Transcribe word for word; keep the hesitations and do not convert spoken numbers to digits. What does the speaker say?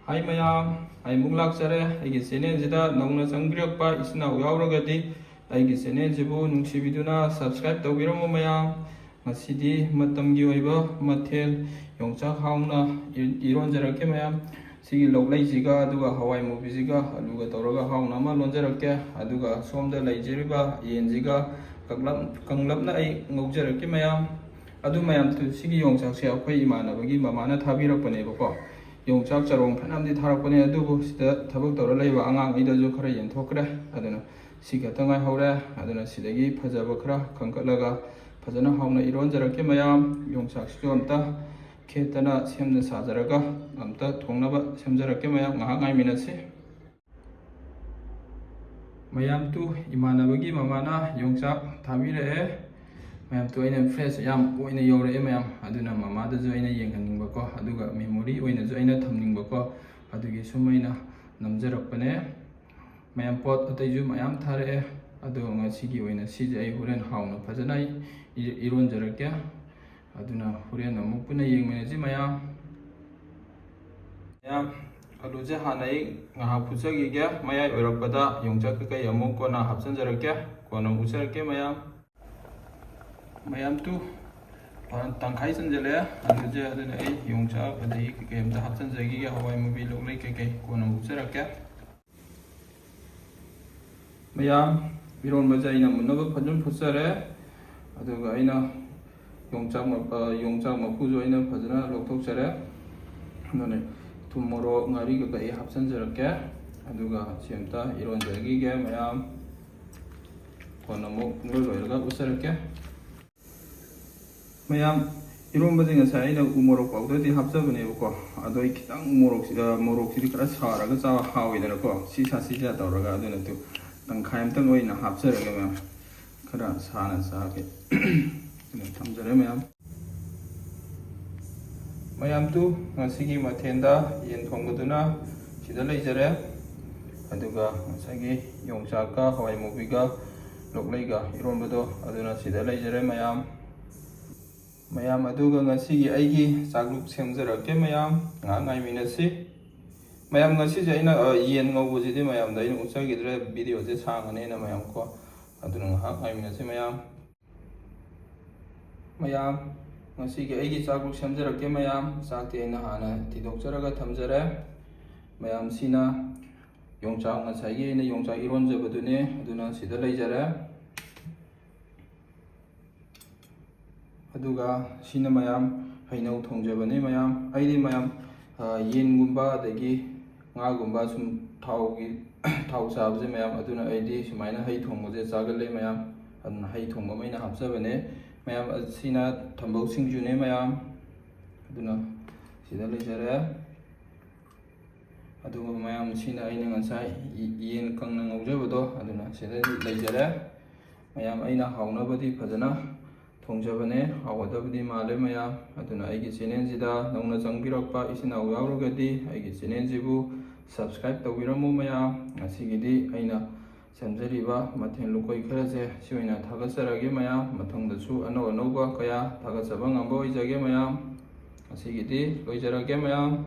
ꯍꯥꯏ ꯃꯌꯥꯝ, ꯑꯩ ꯑꯃꯨꯛ ꯂꯥꯛꯆꯔꯦ꯫ ꯑꯩꯒꯤ ꯆꯦꯅꯦꯜꯁꯤꯗ ꯅꯧꯅ ꯆꯪꯕꯤꯔꯛꯄ ꯏꯆꯤꯟ ꯏꯅꯥꯎ ꯌꯥꯎꯔꯒꯗꯤ ꯑꯩꯒꯤ ꯆꯦꯅꯦꯜꯁꯤꯕꯨ ꯅꯨꯡꯁꯤꯕꯤꯗꯨꯅ ꯁꯕꯁꯀ꯭ꯔꯥꯏꯕ ꯇꯧꯕꯤꯔꯝꯃꯨ ꯃꯌꯥꯝ꯫ ꯉꯁꯤꯗꯤ ꯃꯇꯝꯒꯤ ꯑꯣꯏꯕ ꯃꯊꯦꯜ ꯌꯣꯡꯆꯥꯛ ꯍꯥꯎꯅ ꯏ-, ꯏꯔꯣꯟꯖꯔꯛꯀꯦ ꯃꯌꯥꯝ꯫ ꯁꯤꯒꯤ ꯂꯣꯛꯂꯩꯁꯤꯒ ꯑꯗꯨꯒ ꯍꯋꯥꯏ ꯃꯨꯕꯤꯁꯤꯒ ꯑꯂꯨꯒ ꯇꯧꯔꯒ ꯍꯥꯎꯅ ꯑꯃ ꯂꯣꯟꯖꯔꯛꯀꯦ꯫ ꯑꯗꯨꯒ ꯁꯣꯝꯗ ꯂꯩꯖꯔꯤꯕ ꯌꯦꯟꯁꯤꯒ ꯀꯪꯂꯞ-, ꯀꯪꯂꯞꯅ ꯑꯩ ꯉꯧꯖꯔꯛꯀꯦ ꯃꯌꯥꯝ꯫ ꯑꯗꯨ ꯃꯌꯥꯝ, ꯁꯤꯒꯤ ꯌꯣꯡꯆꯥꯛꯁꯦ ꯑꯩꯈꯣꯏ ꯏꯃꯥꯟꯅꯕꯒꯤ ꯃꯃꯥꯅ ꯊꯥꯕꯤꯔꯛꯄꯅꯦꯕꯀꯣ꯫ ꯌꯣꯡꯆꯥꯛ ꯆꯔꯣꯡ ꯐꯅꯌꯥꯝꯗꯤ ꯊꯥꯔꯛꯄꯅꯦ, ꯑꯗꯨꯕꯨ ꯁꯤꯗ ꯊꯕꯛ ꯇꯧꯔ ꯂꯩꯕ ꯑꯉꯥꯡꯉꯩꯗꯁꯨ ꯈꯔ ꯌꯦꯟꯊꯣꯛꯈ꯭ꯔꯦ꯫ ꯑꯗꯨꯅ ꯁꯤ ꯈꯛꯇ ꯉꯥꯏꯍꯧꯔꯦ꯫ ꯑꯗꯨꯅ ꯁꯤꯗꯒꯤ ꯐꯖꯕ ꯈꯔ ꯈꯟꯀꯠꯂꯒ ꯐꯖꯅ ꯍꯥꯎꯅ ꯏꯔꯣꯟꯖꯔꯛꯀꯦ ꯃꯌꯥꯝ꯫ ꯌꯣꯡꯆꯥꯛꯁꯤꯁꯨ ꯑꯝꯇ ꯈꯦꯠꯇꯅ ꯁꯦꯝꯅ ꯁꯥꯖꯔꯒ ꯑꯝꯇ ꯊꯣꯡꯅꯕ ꯁꯦꯝꯖꯔꯛꯀꯦ ꯃꯌꯥꯝ꯫ ꯉꯥꯏꯍꯥꯛ ꯉꯥꯏꯃꯤꯟꯅꯁꯤ꯫ ꯃꯌꯥꯝ ꯇꯨ, ꯏꯃꯥꯟꯅꯕꯒꯤ ꯃꯃꯥꯅ ꯌꯣꯡꯆꯥꯛ ꯊꯥꯕꯤꯔꯛꯑꯦ꯫ ꯃꯌꯥꯝ ꯇꯨ, ꯑꯩꯅ ꯐ꯭ꯔꯦꯁ ꯌꯥꯝ ꯑꯣꯏꯅ ꯌꯧꯔꯛꯑꯦ ꯃꯌꯥꯝ꯫ ꯑꯗꯨꯅ ꯃꯃꯥꯗꯁꯨ ꯑꯩꯅ ꯌꯦꯡꯍꯟꯅꯤꯡꯕꯀꯣ, ꯑꯗꯨꯒ ꯃꯦꯃꯣꯔꯤ ꯑꯣꯏꯅꯁꯨ ꯑꯩꯅ ꯊꯝꯅꯤꯡꯕꯀꯣ, ꯑꯗꯨꯒꯤ ꯁꯨꯝ ꯑꯩꯅ ꯅꯝꯖꯔꯛꯄꯅꯦ꯫ ꯃꯌꯥꯝ ꯄꯣꯠ ꯑꯇꯩꯁꯨ ꯃꯌꯥꯝ ꯊꯥꯔꯛꯑꯦ꯫ ꯑꯗꯣ ꯉꯁꯤꯒꯤ ꯑꯣꯏꯅ ꯁꯤꯁꯦ ꯑꯩ ꯍꯣꯔꯦꯟ ꯍꯥꯎꯅ ꯐꯖꯅ ꯑꯩ ꯏ-, ꯏꯔꯣꯟꯖꯔꯛꯀꯦ꯫ ꯑꯗꯨꯅ ꯍꯣꯔꯦꯟ ꯑꯃꯨꯛ ꯄꯨꯟꯅ ꯌꯦꯡꯃꯤꯟꯅꯁꯤ ꯃꯌꯥꯝ꯫ ꯃꯌꯥꯝ, ꯑꯂꯨꯁꯦ ꯍꯥꯟꯅ ꯑꯩ ꯉꯥꯏꯍꯥꯛ ꯐꯨꯠꯆꯈꯤꯒꯦ꯫ ꯃꯌꯥꯏ ꯑꯣꯏꯔꯛꯄꯗ ꯌꯣꯡꯆꯥꯛ ꯀꯩꯀꯩ ꯑꯃꯨꯛ ꯀꯣꯟꯅ ꯍꯥꯞꯆꯤꯟꯖꯔꯛꯀꯦ, ꯀꯣꯟꯅ ꯎꯠꯆꯔꯛꯀꯦ ꯃꯌꯥꯝ꯫ ꯃꯌꯥꯝ ꯇꯨ, ꯐ-, ꯇꯪꯈꯥꯏ ꯆꯟꯖꯜꯂꯛꯑꯦ ꯑꯂꯨꯁꯦ꯫ ꯑꯗꯨꯅ ꯑꯩ ꯌꯣꯡꯆꯥꯛ ꯑꯗꯒꯤ ꯀꯩꯀꯩ ꯑꯝꯇ ꯍꯥꯞꯆꯤꯟꯖꯈꯤꯒꯦ, ꯍꯋꯥꯏ ꯃꯨꯕꯤ, ꯂꯣꯛꯂꯩ ꯀꯩꯀꯩ ꯀꯣꯟꯅ ꯎꯠꯆꯔꯛꯀꯦ꯫ ꯃꯌꯥꯝ, ꯏꯔꯣꯟꯕꯁꯦ ꯑꯩꯅ ꯃꯨꯟꯅꯕ ꯐꯖꯅ ꯐꯨꯠꯆꯔꯦ꯫ ꯑꯗꯨꯒ ꯑꯩꯅ ꯌꯣꯡꯆꯥꯛ ꯃ-, ꯑ, ꯌꯣꯡꯆꯥꯛ ꯃꯀꯨꯁꯨ ꯑꯩꯅ ꯐꯖꯅ ꯂꯧꯊꯣꯛꯆꯔꯦ꯫ ꯑꯗꯨꯅ ꯊꯨꯝ, ꯃꯣꯔꯣꯛ, ꯉꯥꯔꯤ ꯀꯩꯀꯩ ꯑꯩ ꯍꯥꯞꯆꯤꯟꯖꯔꯛꯀꯦ꯫ ꯑꯗꯨꯒ ꯁꯤ ꯑꯝꯇ ꯏꯔꯣꯟꯖꯔꯒꯤꯒꯦ ꯃꯌꯥꯝ꯫ ꯀꯣꯟꯅ ꯑꯃꯨꯛ ꯄꯨꯡꯂꯣꯏ ꯂꯣꯏꯔꯒ ꯎꯠꯆꯔꯛꯀꯦ꯫ ꯃꯌꯥꯝ, ꯏꯔꯣꯟꯕꯁꯦ ꯉꯁꯥꯏ ꯑꯩꯅ ꯎ ꯃꯣꯔꯣꯛ powderꯗꯤ ꯍꯥꯞꯆꯕꯅꯦꯕꯀꯣ, ꯑꯗꯣ ꯑꯩ ꯈꯤꯇꯪ ꯃꯣꯔꯣꯛꯁꯤꯗ, ꯃꯣꯔꯣꯛꯁꯤꯗꯤ ꯈꯔ ꯁꯥꯔꯒ ꯆꯥꯕ ꯍꯥꯎꯋꯤꯗꯅꯀꯣ, ꯁꯤ ꯁꯥ ꯁꯤ ꯁꯥ ꯇꯧꯔꯒ꯫ ꯑꯗꯨꯅ ꯇꯨ ꯇꯪꯈꯥꯏ ꯑꯝꯇꯪ ꯑꯣꯏꯅ ꯍꯥꯞꯆꯔꯒꯦ ꯃꯌꯥꯝ, ꯈꯔ ꯁꯥꯅ ꯆꯥꯒꯦ꯫ ꯑꯗꯨꯅ ꯊꯝꯖꯔꯦ ꯃꯌꯥꯝ꯫ ꯃꯌꯥꯝ ꯇꯨ, ꯉꯁꯤꯒꯤ ꯃꯊꯦꯜꯗ ꯌꯦꯟ ꯊꯣꯡꯕꯗꯨꯅ ꯁꯤꯗ ꯂꯩꯖꯔꯦ, ꯑꯗꯨꯒ ꯉꯁꯥꯏꯒꯤ ꯌꯣꯡꯆꯥꯛꯀ ꯍꯋꯥꯏ ꯃꯨꯕꯤꯒ ꯂꯣꯛꯂꯩꯒ ꯏꯔꯣꯟꯕꯗꯣ ꯑꯗꯨꯅ ꯁꯤꯗ ꯂꯩꯖꯔꯦ ꯃꯌꯥꯝ꯫ ꯃꯌꯥꯝ, ꯑꯗꯨꯒ ꯉꯁꯤꯒꯤ ꯑꯩꯒꯤ ꯆꯥꯛꯂꯨꯛ ꯁꯦꯝꯖꯔꯛꯀꯦ ꯃꯌꯥꯝ, ꯉꯥꯏꯍꯥꯛ ꯉꯥꯏꯃꯤꯟꯅꯁꯤ꯫ ꯃꯌꯥꯝ, ꯉꯁꯤꯁꯦ ꯑꯩꯅ ꯑ, ꯌꯦꯟ ꯉꯧꯕꯁꯤꯗꯤ ꯃꯌꯥꯝꯗ ꯑꯩꯅ ꯎꯠꯆꯈꯤꯗ꯭ꯔꯦ, ꯚꯤꯗꯤꯑꯣꯁꯦ ꯁꯥꯡꯉꯅꯦꯅ ꯃꯌꯥꯝ ꯀꯣ꯫ ꯑꯗꯨꯅ ꯉꯥꯏꯍꯥꯛ ꯉꯥꯏꯃꯤꯟꯅꯁꯤ ꯃꯌꯥꯝ꯫ ꯃꯌꯥꯝ, ꯉꯁꯤꯒꯤ ꯑꯩꯒꯤ ꯆꯥꯛ ꯂꯨꯛ ꯁꯦꯝꯖꯔꯛꯀꯦ ꯃꯌꯥꯝ꯫ ꯆꯥꯛꯇꯤ ꯑꯩꯅ ꯍꯥꯟꯅ ꯊꯤꯗꯣꯛꯆꯔꯒ ꯊꯝꯖꯔꯦ꯫ ꯃꯌꯥꯝꯁꯤꯅ ꯌꯣꯡꯆꯥꯛ, ꯉꯁꯥꯏꯒꯤ ꯑꯩꯅ ꯌꯣꯡꯆꯥꯛ ꯏꯔꯣꯟꯖꯕꯗꯨꯅꯦ, ꯑꯗꯨꯅ ꯁꯤꯗ ꯂꯩꯖꯔꯦ꯫ ꯑꯗꯨꯒ ꯁꯤꯅ ꯃꯌꯥꯝ ꯍꯩꯅꯧ ꯊꯣꯡꯖꯕꯅꯤ ꯃꯌꯥꯝ꯫ ꯑꯩꯗꯤ ꯃꯌꯥꯝ, ꯑ, ꯌꯦꯟꯒꯨꯝꯕ ꯑꯗꯒꯤ ꯉꯥꯒꯨꯝꯕ ꯁꯨꯝ ꯊꯥꯎꯒꯤ, ꯊꯥꯎ ꯆꯥꯕꯁꯦ ꯃꯌꯥꯝ, ꯑꯗꯨꯅ ꯑꯩꯗꯤ ꯁꯨꯃꯥꯏꯅ ꯍꯩ ꯊꯣꯡꯕꯁꯦ ꯆꯥꯒꯜꯂꯦ ꯃꯌꯥꯝ꯫ ꯑꯗꯨꯅ ꯍꯩ ꯊꯣꯡꯕ ꯑꯃ ꯑꯩꯅ ꯍꯥꯞꯆꯕꯅꯦ ꯃꯌꯥꯝ꯫ ꯑꯁꯤꯅ ꯊꯝꯕꯧ ꯁꯤꯡꯖꯨꯅꯦ ꯃꯌꯥꯝ꯫ ꯑꯗꯨꯅ ꯁꯤꯗ ꯂꯩꯖꯔꯦ꯫ ꯑꯗꯨꯒ ꯃꯌꯥꯝ, ꯁꯤꯅ ꯑꯩꯅ ꯉꯁꯥꯏ ꯌꯦꯟ ꯀꯪꯅ ꯉꯧꯖꯕꯗꯣ, ꯑꯗꯨꯅ ꯁꯤꯗ ꯂꯩꯖꯔꯦ꯫ ꯃꯌꯥꯝ, ꯑꯩꯅ ꯍꯥꯎꯅꯕꯗꯤ ꯐꯖꯅ ꯊꯣꯡꯖꯕꯅꯦ, ꯍꯥꯎꯒꯗꯕꯗꯤ ꯃꯥꯜꯂꯦ ꯃꯌꯥꯝ꯫ ꯑꯗꯨꯅ ꯑꯩꯒꯤ ꯆꯦꯅꯦꯜꯁꯤꯗ ꯅꯧꯅ ꯆꯪꯕꯤꯔꯛꯄ ꯏꯆꯤꯟ ꯏꯅꯥꯎ ꯌꯥꯎꯔꯒꯗꯤ ꯑꯩꯒꯤ ꯆꯦꯅꯦꯜꯁꯤꯕꯨ subscribe ꯇꯧꯕꯤꯔꯝꯃꯨ ꯃꯌꯥꯝ꯫ ꯉꯁꯤꯒꯤꯗꯤ ꯑꯩꯅ ꯁꯦꯝꯖꯔꯤꯕ ꯃꯊꯦꯜ ꯂꯨꯀꯣꯏ ꯈꯔꯁꯦ ꯁꯤ ꯑꯣꯏꯅ ꯊꯥꯒꯠꯆꯔꯒꯦ ꯃꯌꯥꯝ꯫ ꯃꯊꯪꯗꯁꯨ ꯑꯅꯧ ꯑꯅꯧꯕ ꯀꯌꯥ ꯊꯥꯒꯠꯆꯕ ꯉꯝꯕ ꯑꯣꯏꯖꯒꯦ ꯃꯌꯥꯝ꯫ ꯉꯁꯤꯒꯤꯗꯤ ꯂꯣꯏꯖꯔꯒꯦ ꯃꯌꯥꯝ꯫